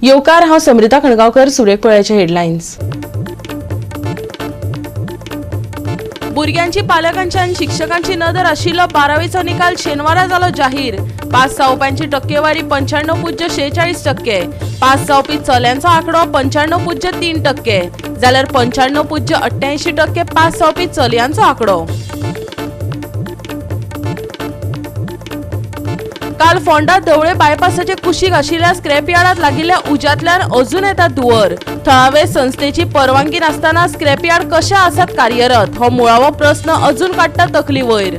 येवकार. हांव समृता खणगांवकर. सुरेख पळयाचे हेडलायन्स. भुरग्यांची, पालकांची आनी शिक्षकांची नदर आशिल्लो बारावीचो निकाल शेनवारा जालो जाहीर. पास जावप्यांची टक्केवारी 95.46%. पास जावपी चल्यांचो आंकडो 95.3%, जाल्यार 95.88% पास जावपी चलयांचो आंकडो. काल फोंडा धवळे बायपासाचे कुशीक आशिल्ल्या स्क्रॅप यार्डात लागिल्ल्या उज्यांतल्यान अजून येता धुंवर. थळावे संस्थेची परवानगी नासतना स्क्रॅप यार्ड कशे आसात कार्यरत, हो मुळावो प्रस्न अजून काडटा तकली वयर.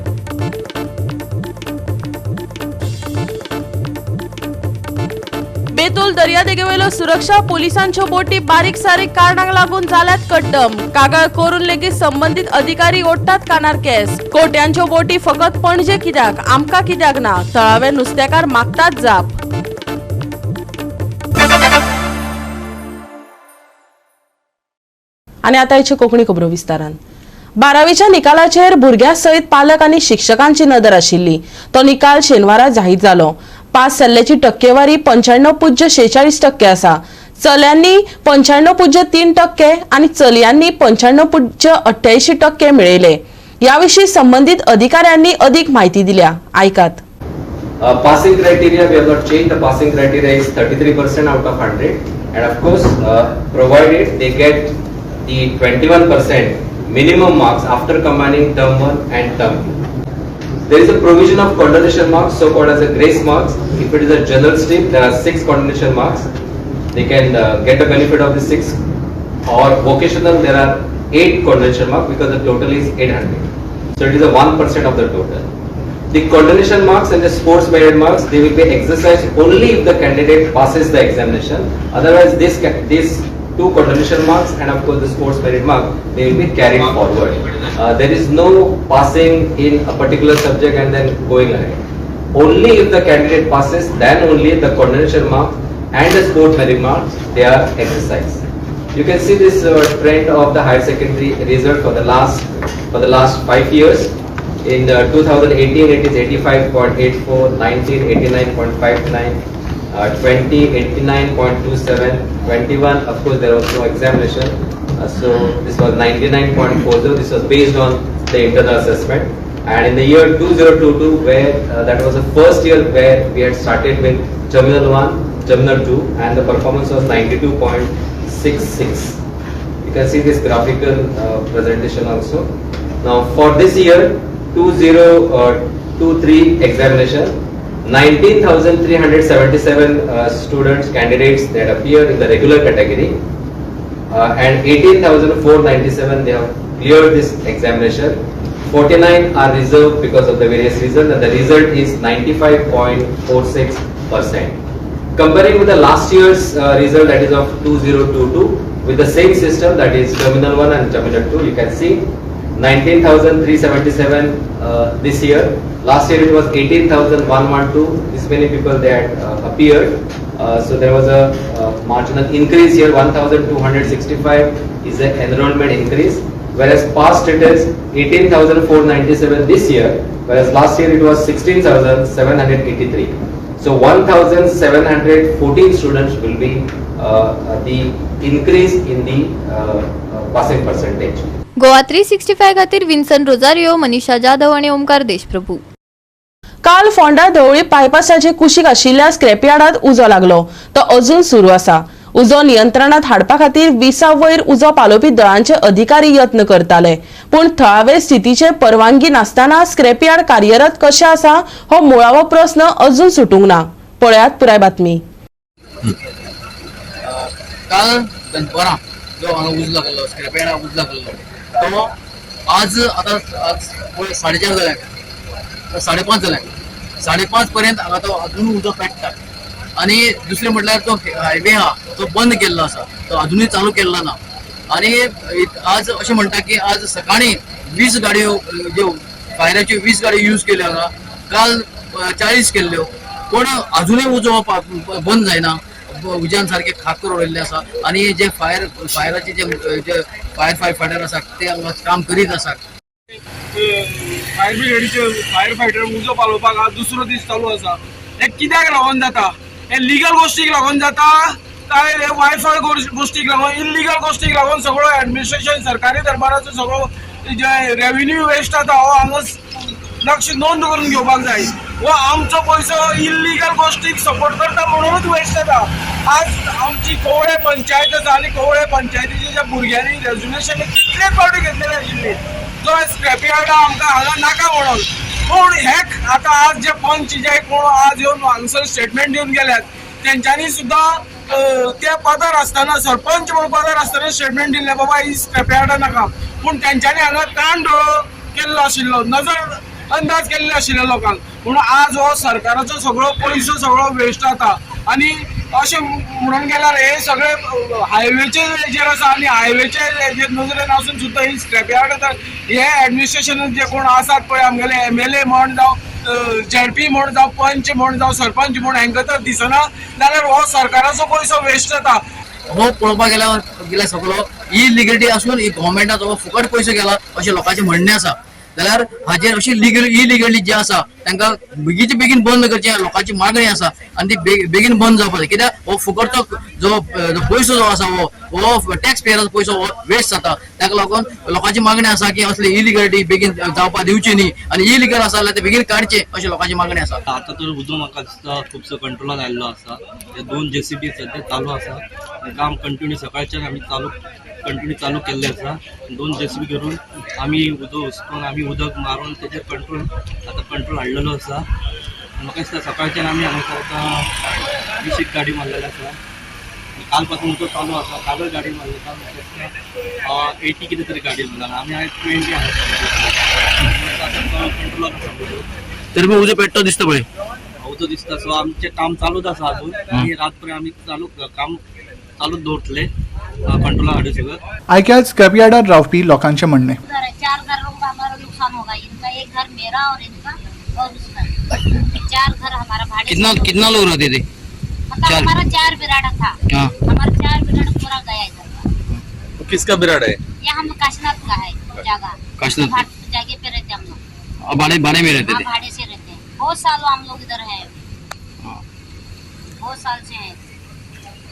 बेतूल दर्यादेगेवेलो सुरक्षा पोलिसांच्यो बोटी बारीक सारीक कारणांक लागून जाल्यात कड्डम. कागाळ करून लेगीत संबंदीत अधिकारी ओडटात कानार केस. कोट्यांच्यो बोटी फकत पणजे कित्याक, आमकां कित्याक ना, थळावे नुस्तेकार मागतात जाप. आनी आतां हेच्यो कोंकणी खबरो विस्तारान. बारावीच्या निकालाचेर भुरग्यां सयत पालक आनी शिक्षकांची नदर आशिल्ली. तो निकाल शेनवारा जाहीर जालो. पास जाल्ल्याची टक्केवारी 95.46% आसा. चल्यांनी 95.3% आनी चलयांनी 95.88% मेळयले. ह्या विशीं संबंदीत अधिकाऱ्यांनी अधिक म्हायती दिल्या, आयकात. Passing criteria, we have not changed. The passing criteria is 33% out of 100, and of course, provided they get the 21% minimum marks after combining term 1 and term 2. There is a provision of condonation marks, so called as a grace marks. If it is a general stream, there are 6 condonation marks. They can get the benefit of the 6, or vocational, there are 8 condonation marks because the total is 800. So it is a 1% of the total. The condonation marks and the sports merit marks, they will be exercised only if the candidate passes the examination. Otherwise, these two condonation marks and of course the sports merit mark, they will be carried forward. There is no passing in a particular subject and then going ahead. Only if the candidate passes, then only the condonation mark and the sport merit marks, they are exercised. You can see this trend of the higher secondary result for the last 5 years. In 2018 it is 85.84, 19 89.59, 20 89.27, 21 of course there was no examination, so this was 99.40. This was based on the internal assessment. And in the year 2022, where that was the first year where we had started with Terminal 1, Terminal 2, and the performance was 92.66. You can see this graphical presentation also. Now for this year 2023 examination, 19,377 students, candidates that appeared in the regular category, and 18,497 they have cleared this examination. 49 are reserved because of the various reasons, and the result is 95.46%. Comparing with the last year's result, that is of 2022, with the same system, that is Terminal 1 and Terminal 2, you can see 19,377 this year. Last year it was 18,112. This many people they had appeared. So there was a marginal increase here, 1,265 is the enrollment increase, whereas past it is 18,497 this year, whereas last year it was 16,783. So 1,714 students will be the increase in the passing percentage. Goa 365 खातीर Vinson Rosario, मनीषा जाधव आणि ओमकार देशप्रभू. काल फोंडा धवळी बायपासाचे कुशीक आशिल्ल्या स्क्रॅपयार्डात उजो लागलो. तो अजून सुरू आसा. उजो नियंत्रणात हाडपा खातीर 20 वयर उजो पालोवपी दळांचे अधिकारी यत्न करताले. पूण थळावे स्थितीचे परवानगी नासतना स्क्रॅपयार्ड कार्यरत कशें आसा, हो मुळावो प्रस्न अजून सुटूंक ना. पळयात पुराय बातमी. काल दनपरां जो हांगा उजो लागलो, स्क्रॅपयार्डाक उजो लागलो, तो आज आतां आज पळय 4:30 जाल्या, 5:30 जाल्या. 5:30 पर्यंत हांगा तो अजून उजो पेट्टा. आनी दुसरें म्हटल्यार तो हायवे आहा तो बंद केल्लो आसा, तो अजुनूय चालू केल्लो ना. आनी आज अशें म्हणटा की आज सकाळी 20 गाडयो, ज्यो फायराच्यो 20 गाडयो यूज केल्यो हांगा, काल 40 केल्ल्यो, पूण अजुनूय उजो बंद जायना. उज्यान सारके खाक करून उडयल्ले आसा. आनी जे फायराचे जे जे फायर फायटर आसात ते हांगा काम करीत आसात. फायर ब्रिगेडीचे फायर फायटर उजो पालोवपाक आज दुसरो दीस चालू आसा. हे कित्याक लागून जाता? हे लिगल गोश्टीक लागून जाता. काय हे वायफाय गोष्टीक लागून, इल्लिगल गोष्टीक लागून सगळो ऍडमिनिस्ट्रेशन, सरकारी दरबाराचो सगळो जे रेव्हेन्यू वेस्ट जाता हो हांगा लक्ष नोंद करून घेवपाक जाय. हो आमचो पयसो इल्लिगल गोष्टीक सपोर्ट करता म्हणूनच वेस्ट जाता. आज आमची कवळे पंचायत आसा आनी कवळे पंचायतीच्या ज्या भुरग्यांनी रेजोल्युशन कितले फावटी घेतलेले आशिल्ली जो स्क्रॅप यार्डा आमकां हांगा नाका म्हणून. पूण हे आतां आज जे पंच जे कोण आज येवन हांगसर स्टेटमेंट दिवन गेल्यात तेंच्यांनी सुद्दां त्या पदार आसतना, सरपंच म्हणून पदार आसतना स्टेटमेंट दिल्लें बाबा ही स्क्रॅप यार्डा नाका, पूण तेंच्यांनी हांगा कान डोळो केल्लो आशिल्लो, नजर अंदाज केल्ले आशिल्ले लोकांक. म्हणून आज हो सरकाराचो सगळो पयसो सगळो वेस्ट जाता. आनी अशें म्हणून गेल्यार हे सगळे हायवेचे हेजेर आसा आनी हायवेचे हेजेर नजरेन आसून सुद्दां ही स्क्रॅप यार्ड आतां हे एडमिनिस्ट्रेशन जे कोण आसात पळय आमगेले एमएलए म्हण जावं, झेडपी म्हण जावं, पंच म्हण जावं, सरपंच म्हण, हांकां तर दिसना जाल्यार हो सरकाराचो पयसो वेस्ट जाता. हो पळोवपाक गेल्यार गेल्या सगळो इलिगलिटी आसून गव्हर्मेंटाचो फुकट पयसो गेला अशें लोकांचें म्हणणें आसा. जाल्यार हाजेर अशी लिगल इलिगली जे आसा तांकां बेगीचे बेगीन बंद करचें लोकांची मागणी आसा आनी ती बेगीन बंद जावपाक जाय. कित्याक हो फुकटचो जो पयसो जो आसा हो टॅक्स पेयराचो पयसो हो वेस्ट जाता. ताका लागून लोकांची मागणी आसा की असली इलिगलिटी बेगीन जावपाक दिवची न्ही आनी इलिगल आसा जाल्यार ते बेगीन काडचे अशी लोकांची मागणी आसा. आतां तर उजो म्हाका दिसता खुबसो कंट्रोलान आयिल्लो आसा. ते 2 जेसीबी सद्या चालू आसा, काम कंटिन्यू सकाळच्यान आमी चालू कंटिन्यू चालू केल्ले आसा. 2 जेसीबी घेवन आमी उजो उस्कोन आमी उदक मारून तेजेर कंट्रोल आतां कंट्रोल हाडलेलो आसा. म्हाका दिसता सकाळच्यान आमी हांगासर आतां 20 गाडी मारलेले आसा. काल पासून उजो चालू आसा, कालूय गाडी मारली, काल म्हाका दिसता 80 कितें तरी गाडी मारला, आमी आयज 20 हांगा आतां कंट्रोलान आसा उजो. तरी पण उजो पेट्टो दिसता पळय, उजो दिसता. सो आमचें काम चालूच आसा अजून आनी रातपर्यंत आमी चालू काम चालूच दवरतले कंट्रोला हाडू सगळं. आयक्यात स्क्रॅप यार्डार रावपी लोकांचें म्हणणें. 4 घरों का हमारा नुकसान होगा, इनका एक घर मेरा और इनका और उसका, 4 घर हमारा भाड़े. कितना कितना लोग रहते थे? मतलब हमारा 4 बिराड़ा था. हाँ। हमारा 4 बिराड़ा पूरा गया इधर. किसका बिराड है? ये हम काशीनाथ का है जगह. काशीनाथ जगह पे रहते हम लोग. भाड़े भाड़े में रहते थे? भाड़े से रहते हैं. बहुत साल हम लोग इधर हैं, बहुत साल से हैं.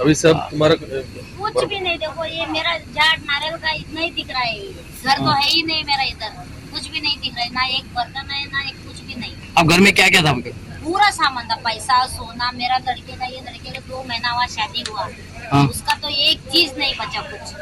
अभी सब तुम्हारा कुछ भी नहीं. देखो ये मेरा झाड़ नारियल का इतना ही दिख रहा है, घर तो है ही नहीं मेरा इधर, कुछ भी नहीं दिख रहा है, ना एक बर्तन है ना एक कुछ भी नहीं. अब घर में क्या क्या था आपके? पूरा सामान था, पैसा, सोना, मेरा लड़के का, ये लड़के का 2 महीना हुआ शादी हुआ. हाँ। उसका तो एक चीज नहीं बचा कुछ,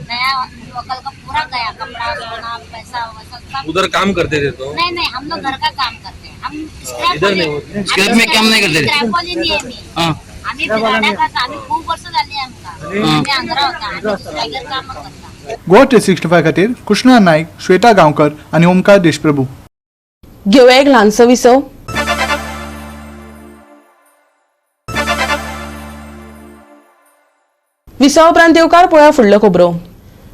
नया वकल का पूरा गया, कपड़ा, सोना, पैसा वैसा सब. उधर काम करते थे तो? नहीं नहीं, हम लोग घर का काम करते हैं. हम स्क्रैप इधर नहीं, स्क्रैप में काम नाही करते. स्क्रॅप वाले नाही आम्ही. हाँ. आम्ही बिराडा खाता, आम्ही खूप वर्ष झाली आमका, आम्ही आंध्रा होता, आम्ही दुसऱ्यागेर काम करता. गोवा 365 खातीर कृष्णा नाईक, श्वेता गांवकर आनी ओमकार देशप्रभू. घेवया एक ल्हानसो विसव. विसवा उपरांत येवकार पळोवया फुडल्यो खबरो.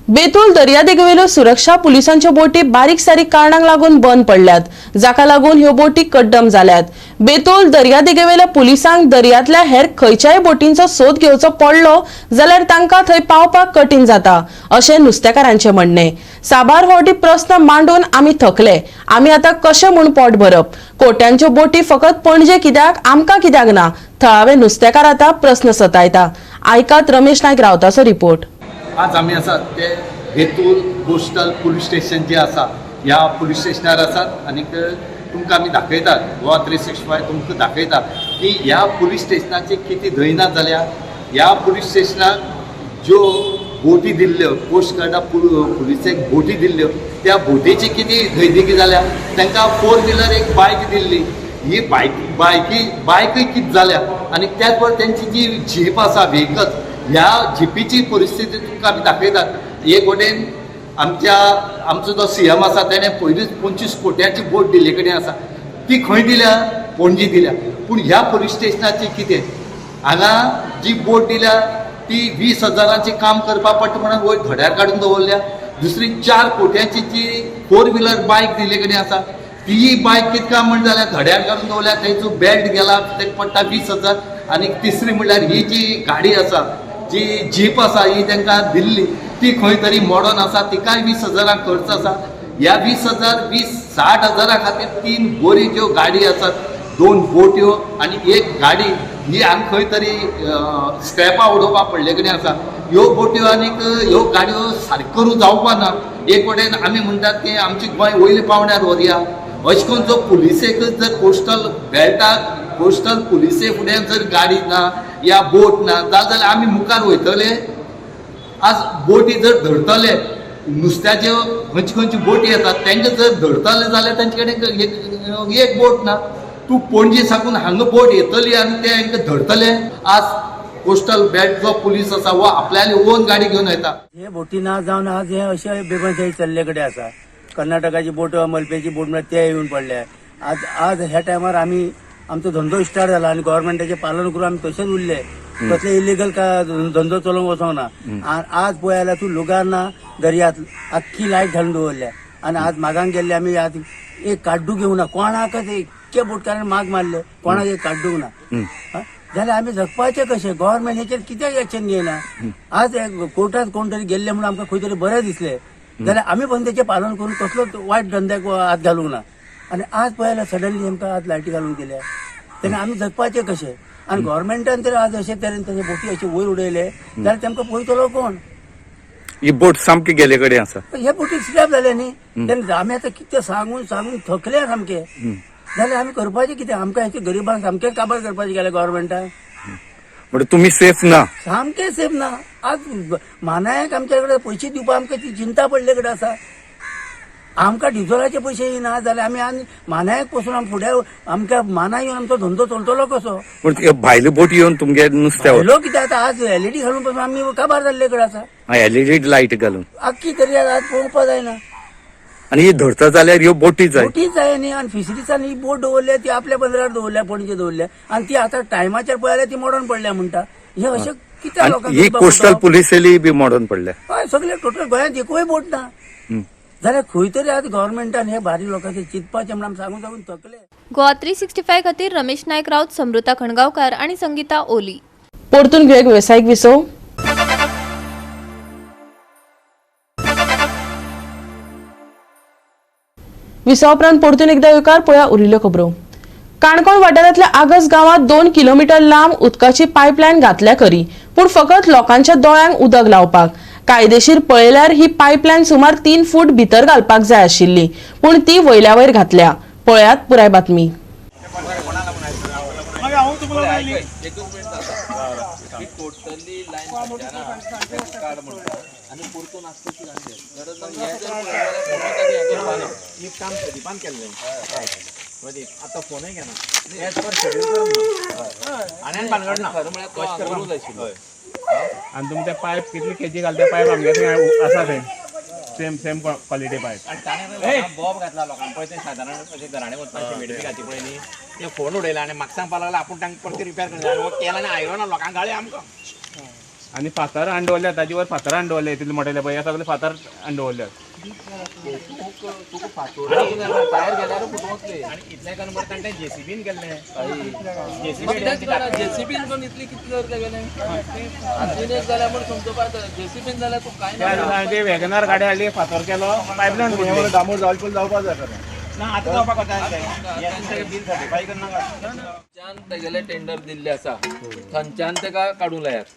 बेतूल दर्यादेगेवेल्यो सुरक्षा पुलिसांच्यो बोटी बारीक सारीक कारणांक लागून बंद पडल्यात, जाका लागून ह्यो बोटी कड्डम जाल्यात. बेतूल दर्यादेगेवेल्या पुलिसांक दर्यांतल्या हेर खंयच्याय बोटींचो सोद घेवचो पडलो जाल्यार तांकां थंय पावपाक कठीण जाता अशें नुस्तेकारांचें म्हणणें. साबार फावटी प्रस्न मांडून आमी थकले, आमी आतां कशें म्हूण पोट भरप? कोट्यांच्यो बोटी फकत पणजे कित्याक, आमकां कित्याक ना? थळावे नुस्तेकार आतां प्रस्न सतायता. आयकात रमेश नायक रावताचो रिपोर्ट. आज आमी आसात ते बेतूल कोस्टल पुलीस स्टेशन जे आसा ह्या पुलीस स्टेशनार आसात आनीक तुमकां आमी दाखयतात, गोवा 365 तुमकां दाखयता की ह्या पुलीस स्टेशनाची कितें दैना जाल्या. ह्या पुलीस स्टेशनाक ज्यो बोटी दिल्ल्यो, कोस्ट गार्डा पुलिसेक बोटी दिल्ल्यो, त्या बोटीची कितें दैदिकी जाल्या. तांकां 4 व्हिलर एक बायक दिल्ली, ही बायकय कितें जाल्या. आनी त्याच बरोबर तेंची जी जीप आसा व्हेकल, ह्या जिपीची परिस्थिती तुमकां आमी दाखयतात. एक वटेन आमचो जो सीएम आसा तेणें पयलींच 25 कोट्यांची बोट दिल्ले कडेन आसा, ती खंय दिल्या? पणजी दिल्या. पूण ह्या पुलीस स्टेशनाची कितें, हांगा जी बोट दिल्या ती 20 हजारांची काम करपाक पडटा म्हणून वयर धड्यार काडून दवरल्या. दुसरी 4 कोट्यांची जी 4 व्हिलर बायक दिल्ले कडेन आसा ती बायक कितें काय म्हण जाल्यार धड्यार काडून दवरल्या, तेचो बेल्ट गेला, तेका पडटा 20 हजार. आनी तिसरी म्हणल्यार ही जी गाडी आसा, जी जीप आसा, ही तांकां दिल्ली ती खंय तरी मोडोन आसा, तिकाय 20 हजारां खर्च आसा. ह्या 20 हजार 60 हजारा खातीर 3 बरी ज्यो गाडी आसात, 2 बोट्यो आनी एक गाडी ही हांगा खंय तरी स्क्रॅपां उडोवपाक पडले कडेन आसा. ह्यो बोट्यो आनीक ह्यो गाडयो सारक्यो करूंक जावपा ना. एक वटेन आमी म्हणटात की आमची गोंय वयल्या पावंड्यार व्हरया, अशें करून जो पुलिसेक जर कोस्टल बेल्टाक कोस्टल पुलिसे फुडें जर गाडी ना या बोट ना जाल्यार आमी मुखार वयतले. आज बोटी जर धरतले नुस्त्याच्यो खंयची खंयची बोटी येतात तांकां जर धरतले जाल्यार तांचे कडेन एक बोट ना. तूं पणजे साकून हांगा बोट येतली आनी ते हांकां धरतले. आज कोस्टल बेल्ट जो पुलीस आसा हो आपल्याली ओन गाडी घेवन येता. हे बोटी ना जावन आज हे अशे बेबनशाही चल्ले कडेन आसा. कर्नाटकाची बोट, मलपेची बोट म्हळ्यार ते येवन पडले. आज आज ह्या टायमार आमी आमचो धंदो स्टार्ट जाला आनी गव्हर्मेंटाचें पालन करून आमी तशेंच उरले. कसले इलिगल धंदो चलोवंक वचोंक ना. आज पळय जाल्यार तूं लुगार ना दर्यांत आख्खी लायट घालून दवरल्या आनी आज मागांक गेल्ले आमी आज एक काड्डू घेवना. कोणाकच इतके बोटकारान माग मारले, कोणाक एक काड्डूंक ना. जाल्यार आमी जगपाचें कशें? गव्हर्मेंट हेचेर कित्याक एक्शन घेयना? आज कोर्टात कोण तरी गेल्ले म्हणून आमकां खंय तरी बरें दिसलें जाल्यार आमी पण तेचें पालन करून कसलोच वायट धंद्याक हात घालूंक ना. आनी आज पळय जाल्यार सडनली आमकां आज लायटी घालून दिल्या तेन्ना आमी जगपाचें कशें? आनी गव्हर्मेंटान तर आज अशे तरेन तशे बोटी अशे वयर उडयले जाल्यार तेमकां पळयतलो कोण? ही बोट सामकी गेले कडेन आसा. हे बोटी स्क्रॅप जाले न्ही. तेन्ना आमी आतां कितें सांगून सांगून थकले सामके. जाल्यार आमी करपाचें कितें? आमकां हेचे गरिबांक सामकें काबार करपाचें गेलें गव्हर्मेंटान. म्हणजे तुमी सेफ ना? सामकें सेफ ना. आज मानायक आमच्या कडेन पयशे दिवपाक आमकां ती चिंता पडले कडेन आसा. आमकां डिझलाचे पयशे येना जाल्यार आमी आनी मानायक पसून आमी फुडें आमकां मानाय येवन आमचो धंदो चलतलो कसो? भायली बोट येवन तुमगे नुस्त्या भायलो कितें आतां आज एलईडी घालून पसून आमी काबार जाल्ले कडेन आसा. एलईडी लायट घालून आख्खी दर्यार आज पळोवपाक जायना. आनी ही धरता जाल्यार ह्यो बोटी जाय. बोटी जाय न्ही. आनी फिशरीजान ही बोट दवरल्या ती आपल्या बंदरार दवरल्या, पणजे दवरल्या आनी ती आतां टायमाचेर पळयल्यार ती मोडून पडल्या म्हणटा. हे अशें कित्याक लोकांक ही कोस्टल पुलिसेली बी मोडून पडल्या. हय, सगळे टोटल गोंयांत एकूय बोट ना. जाल्यार खंय तरी आज गव्हर्मेंटान हे भारी लोकांचे चिंतपाचें म्हणून आमी सांगून सांगून थकले. गोवा 365 खातीर रमेश नायक राऊत, समृता खणगांवकार आनी संगीता ओली. परतून घेवया वेवसायीक विसव. विसवा उपरांत परतून एकदा येवकार. पळया उरिल्ल्यो खबरो. काणकोण वाठारांतल्या आगस गांवांत 2 किलोमीटर लांब उदकाची पायपलायन घातल्या खरी, पूण फकत लोकांच्या दोळ्यांक उदक लावपाक. कायदेशीर पळयल्यार ही पायपलायन सुमार 3 फूट भितर घालपाक जाय आशिल्ली, पूण ती वयल्या वयर घातल्या. पळयात पुराय बातमी. आनी तुमचे पायप कितले केजी घालता पायप आमगे आसा ते सेम सेम क्वॉलिटी पायप. बॉब घातला लोकांक पळय ते सादारण अशें घराणे वचपाचे मेडबी घातली पळय न्ही ते फोन उडयला आनी म्हाका सांगपाक लागला आपूण तांकां परते रिपेर करता केला आनी आयलो ना लोकांक गाळी आमकां. आनी फातर हाडून दवरल्यात ताजे वर फातर हाडून दवरले तितले मोटेले पळय सगळे फातर हाडून दवरल्यात. जेसीबीन केल्लें वॅगनार गाडी हाडली फातर केलो पायपलायन डांबोर जावपा जावपा जाय खरें ना आतां जावपाक बील सर्टिफाय करनाका. तेगेले टेंडर दिल्ले आसा थंयच्यान तेका काडूंक लायात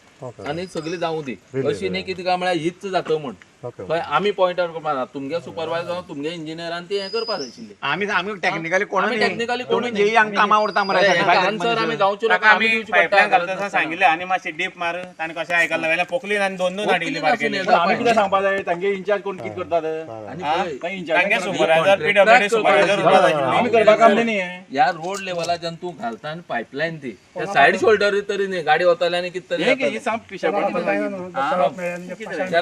आनी सगळी जावूं दी. अशी न्ही की तिका म्हळ्यार हीच जाता म्हूण थंय आमी पॉयंट आवट करपा ना. तुमगे सुपरवायजर तुमगे इंजिनियरान ती हें करपा जाय आशिल्ली. आमी आमी टेक्निकली कोण टेक्निकली कोण जेई आमकां कामां उरता मरे. आन्सर आमी गांवचे लोकांक आमी दिवची पडटा. सांगिल्लें आनी मातशी डीप मार ताणें कशें आयकलां जाल्यार पोकलीन आनी दोन दोन हाडिल्ली बारकेली. आमी कितें सांगपा जाय तांगे इन्चार्ज कोण कितें करतात तांगे सुपरवायजर पीडब्ल्यूडी सुपरवायजर आमी करपा काम न्ही. ह्या रोड लेवलाच्यान तूं घालता आनी पायपलायन ती सायड शोल्डर तरी न्ही गाडी वताली आनी कितें तरी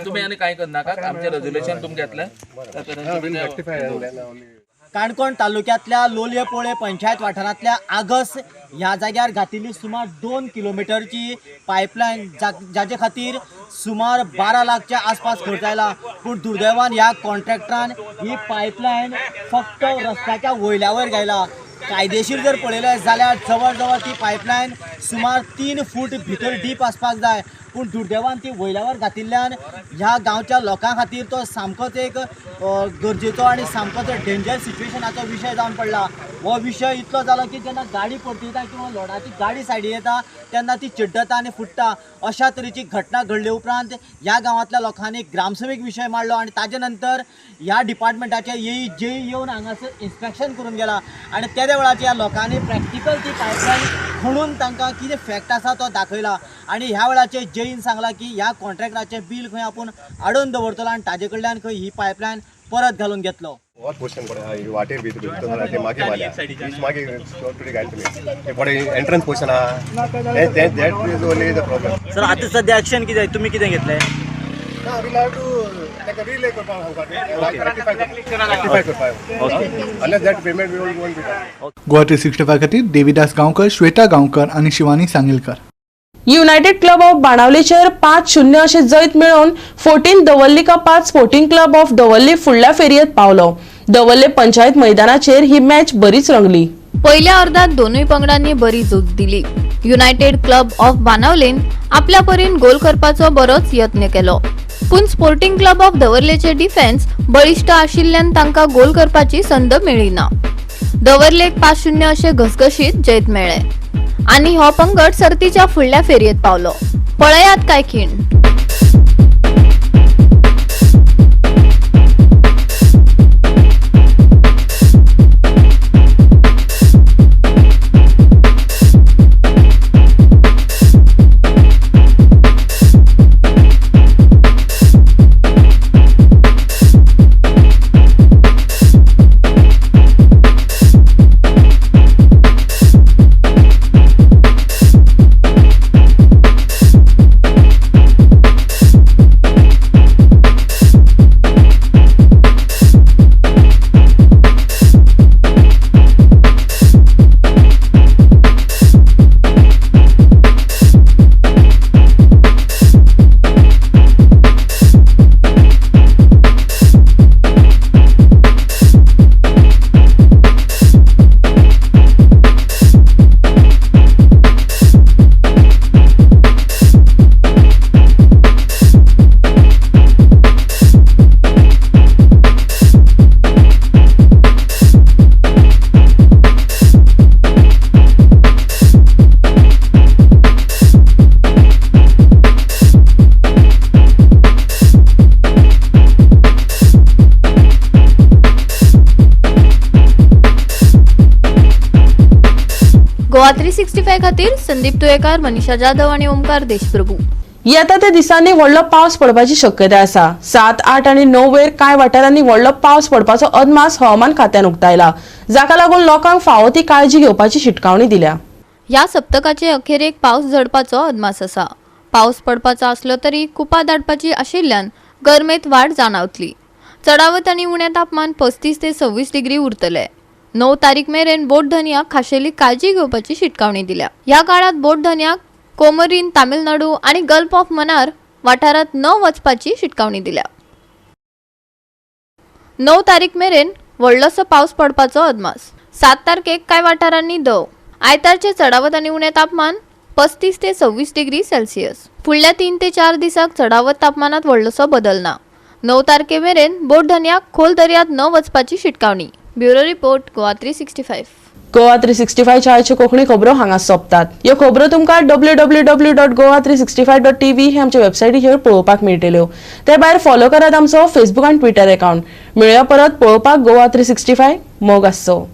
तुमी आनी कांय करनाका. आमचें रेजोल्युशन तुमकां येतलें. काणकोण तालुक्यांतल्या लोलये पोळे पंचायत वाठारांतल्या आगस ह्या जाग्यार घातिल्ली सुमार 2 किलोमिटरची पायपलायन जाचे खातीर सुमार 12 लाखच्या आसपास खर्च आयला. पूण दुर्दैवान ह्या कॉन्ट्रॅक्टरान ही पायपलायन फक्त रस्त्याच्या वयल्या वयर घायला. कायदेशीर जर पळयलें जाल्यार जवळ जवळ ती पायपलायन सुमार 3 फूट भितर डीप आसपाक जाय, पूण दुर्दैवान ती वयल्यावर घातिल्ल्यान ह्या गांवच्या लोकां खातीर तो सामकोच एक गरजेचो आनी सामकोच डेंजर सिच्युएशनाचो विशय जावन पडला. हो विशय इतलो जालो की जेन्ना गाडी परतिता किंवा लोडाची गाडी सायडी येता तेन्ना ती चिड्डता आनी फुट्टा. अशा तरेची घटना घडले उपरांत ह्या गांवांतल्या लोकांनी ग्रामसभेक विशय मांडलो आनी ताजे नंतर ह्या डिपार्टमेंटाचे येई जेई येवन हांगासर इन्स्पेक्शन करून गेला आनी तेद्या वेळाचेर ह्या लोकांनी प्रॅक्टिकल ती पायपलायन खणून तांकां कितें फॅक्ट आसा तो दाखयला आनी ह्या वेळाचेर जेईन सांगला की ह्या कॉन्ट्रॅक्टराचें बील खंय आपूण आडोवन दवरतलो आनी ताजे कडल्यान खंय ही पायपलायन परत घालून घेतलो. हो पोर्शन पळय वाटेर भितर मागीर मारल्या मागीर घायल तुमी पळय एंट्रन्स पोर्शन आहा तें that is only the problem. Sir आतां सद्या एक्शन कितें तुमी कितें घेतलें? ना we have to ताका रिले करपाक सांगपाक, रेक्टिफाय करपाक, unless that payment we won't be done. Goa 365 खातीर देविदास गांवकर, श्वेता गांवकर आनी Shivani Sangelkar. United club of बाणावलेचेर 5-0 अशें जैत मेळोवन 14 दवर्ली कपात स्पोर्टिंग क्लब ऑफ दवर्ली फुडल्या फेरयेत पावलो. दवर्ले पंचायत मैदानाचेर ही मॅच बरीच रंगली. पहिल्या अर्धात दोनूय पंगडांनी बरी झूज दिली. युनायटेड क्लब ऑफ बाणावलेन आपल्या परीन गोल करपाचो बरोच यत्न केलो, पूण स्पोर्टिंग क्लब ऑफ दवर्लेचे डिफेन्स बळिश्ट आशिल्ल्यान तांकां गोल करपाची संद मेळ्ळी ना. दवर्लेक 5-0 अशें घसघशीत जैत मेळ्ळें आनी हो पंगड सर्तीच्या फुडल्या फेरयेत पावलो. पळयात काय खीण. गोवा 365 खातीर संदीप तुयेकार, मनीषा जाधव आणि ओमकार देशप्रभू. येता त्या दिसांनी व्हडलो पावस पडपाची शक्यताय आसा. 7, 8 आनी 9 वयर कांय वाठारांनी व्हडलो पावस पडपाचो अदमास हवामान खात्यान उक्तायला, जाका लागून लोकांक फावो ती काळजी घेवपाची शिटकावणी दिल्या. ह्या सप्तकाचे अखेरेक पावस झडपाचो अदमास आसा. पावस पडपाचो आसलो तरी कुपां दाटपाची आशिल्ल्यान गरमेंत वाड जाणावतली. चडावत आनी उणें तापमान 35 ते 26 डिग्री उरतले. 9 तारीख मेरेन बोट धनयाक खाशेली काळजी घेवपाची शिटकावणी दिल्या. ह्या काळात बोट धनयाक कोमरीन, तामिळनाडू आनी गल्फ ऑफ मनार वाठारांत न वचपाची शिटकावणी दिल्या. 9 तारीख मेरेन व्हडलोसो पावस पडपाचो अदमास. 7 तारखेक कांय वाठारांनी दव. आयतारचे चडावत आनी उणें तापमान 35 ते 26 डिग्री सेल्सियस. फुडल्या 3 ते 4 दिसाक चडावत तापमानात व्हडलोसो बदल ना. 9 तारखे मेरेन बोट धनयाक खोल दर्यांत न वचपाची शिटकावणी. Bureau report, Goa 365. Goa 365 च्या कोंकणी खबरो हांगा सोंपतात. ह्यो खबरो तुमकां www.goa365.tv हे आमच्या वेबसायटीचेर पळोवपाक मेळटल्यो. ते भायर फॉलो करात आमचो फेसबूक आनी ट्विटर अकाउंट. मेळया परत पळोवपाक गोवा 365. मोग आसचो.